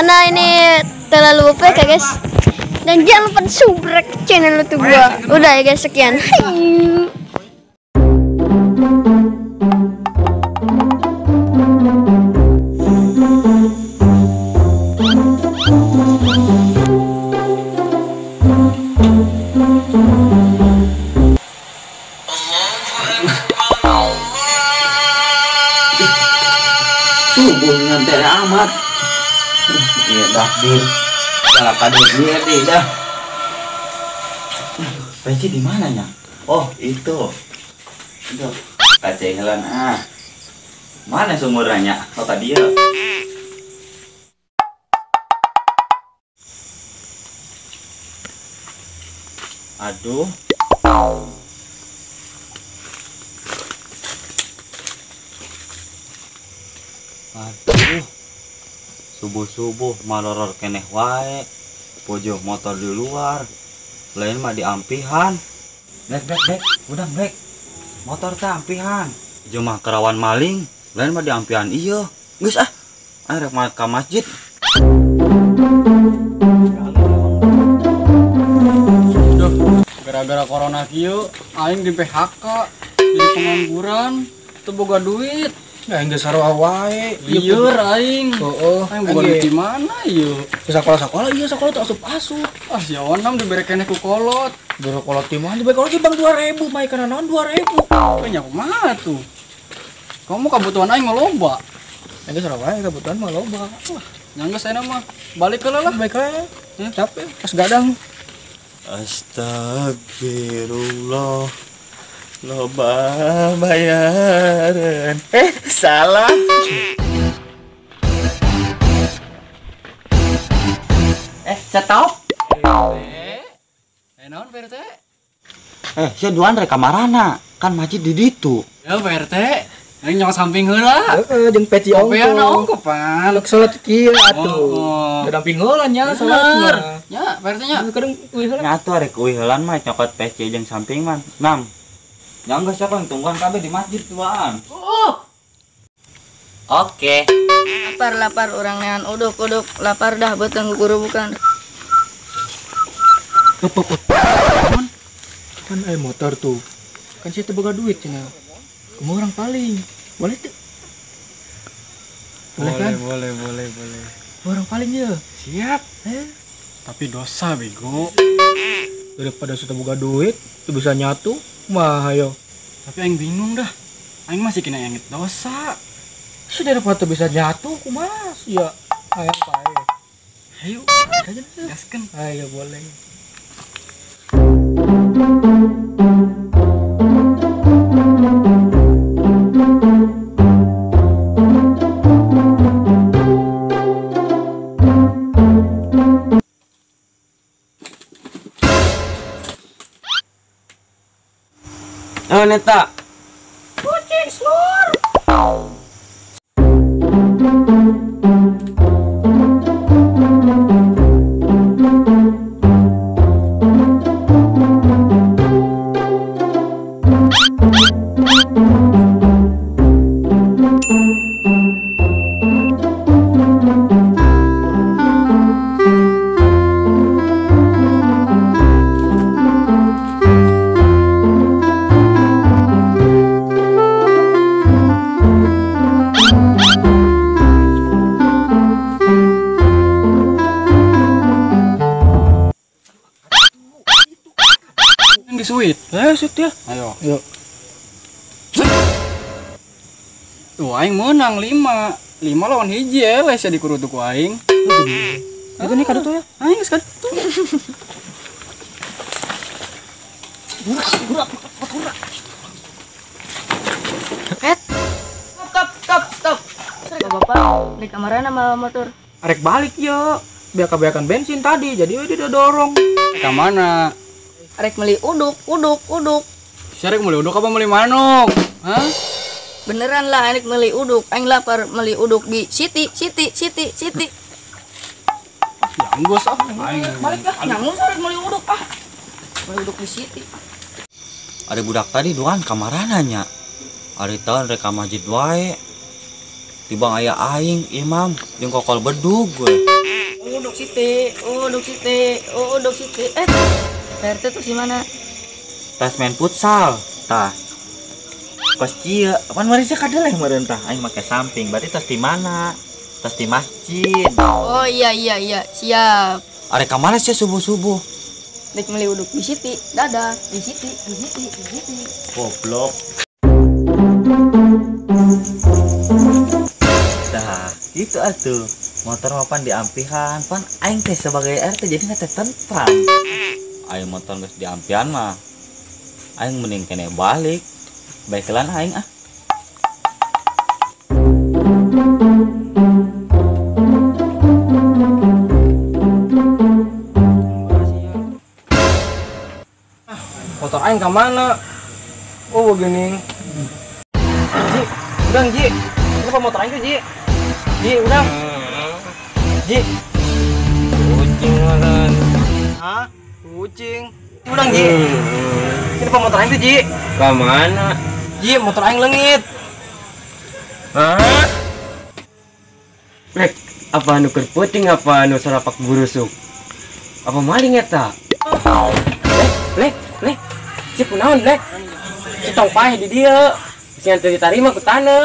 Karena ini terlalu OP ya guys. Dan jangan lupa subscribe channel YouTube gua. Udah ya guys, sekian. Hayu. Subuh nyantai amat. Iya dah bir. Salah kado dia deh dah. Peci di mananya? Oh, itu. Itu. Kacengelan ah. Mana sumurannya? Oh tadi ya. Aduh. Aduh, subuh-subuh maloror keneh wae, pojok motor di luar, lain mah diampihan. Brek, brek, brek, udah brek, motor teh ampihan. Jemah kerawan maling, lain mah diampihan iya. Geus ah, ayo rek ka masjid. Duh, gara-gara corona kieu, aing di PHK, jadi pengangguran, teu boga duit. Ya aing geus sarua wae. Lieur aing. Heeh. Aing boga duit di mana ieu? Sekolah-sekolah iya sekolah tuh asup-asup. Ah sia onam dibere keneh ku kolot. Dibere kolot di mana? Dibere kolot di bank 2000, mah kana naon 2000. Nya kumaha tuh? Kamu kebutuhan aing mah loba. Aing geus sarua wae kebutuhan mah loba. Wah, nya geus ayeuna mah balik heula lah. Balik heula. Capek pas gadang. Astagfirullah. Loba bayaran. Salah. Stop. Naon Pak RT? Sia duaan rek ka marana? Kan masjid di ditu. Ya Pak RT. Aing nyok samping heula. Heeh, jeung peci ongko. Kopeana ongko pan. Lek salat kieu atuh. Da damping heula nya salat. Nya Pak RT nya. Kadang uih heula. Nya atuh rek uih heulan mah nyokot peci jeung samping mah. Nam. Yang enggak siapa yang tungguan kabeh di masjid tuaan. Oh. Oke. Lapar orang nean uduk-uduk lapar dah beuteung guru bukan. Kan aya motor tuh. Kan sia teu boga duit cenah. Kumaha orang paling? Boleh tuh? Boleh kan? Boleh. Orang paling ya. Siap. Tapi dosa bego. Daripada sudah boga duit, tuh bisa nyatu. Mah ayo. Tapi aing bingung dah. Aing masih kena yang dosa. Sudah dapat bisa jatuh kumaha ya. Ayo pae. Ayo, gaskeun. Ayo boleh. Oh, neta. Kucing slur. Suit. Suit ya. Ayo. Yuk. Tuh aing menang 5. 5 lawan hiji eleh sia dikurutuk ku aing. Itu nih kado tuh ya. Aing geus kado tuh. Stop. Bapak, di kamarana mawa motor. Arek balik ya. Biak-biakan bensin tadi, jadi dia dorong. Ka mana? Arek meli uduk. Si arek meli uduk apa meli manuk? Hah? Beneran lah arek meli uduk. Aing lapar meli uduk di City. Ya geus ah. Aing balik lah. Nyangus arek meli uduk ah. Meli uduk di City. Ari budak tadi duaan kamarana nya. Ari taun rek ka masjid wae. Tibang aya aing imam jeung kokol bedug we. Uduk Siti, uduk Siti, uduk Siti. Pak RT tuh di mana? Tas main futsal, tah. Pas kieu, pan marisnya kadeleh meureun tah aing make samping, berarti tas di mana? Tas di masjid. Oh iya iya iya, siap. Arek ka mana sih subuh-subuh? Dek meuli uduk di Siti, dadah, di Siti, di Siti, di Siti. Goblok. Tah, itu atuh. Motor mapan diampihan, pan aing teh sebagai RT jadi teh tentram. Aing motor geus diampihan mah. Aing mending kene balik. Baikelan aing ah. Motor aing ka mana? Oh, geuning. Ji, udang Ji. Kenapa motor aing tuh Ji? Ji, udang. Ji. Kucing makan. Hah? Kucing. Udang Ji. Kenapa motor aing tuh Ji? Ka mana? Ji, motor aing leungit. Hah? Lek, apa anu keur peuting apa anu sarapak burusuk? Apa maling eta? Lek, lek, lek. Si kunaon, Lek? Si tong paeh di dieu. Si teu ditarima ku taneuh.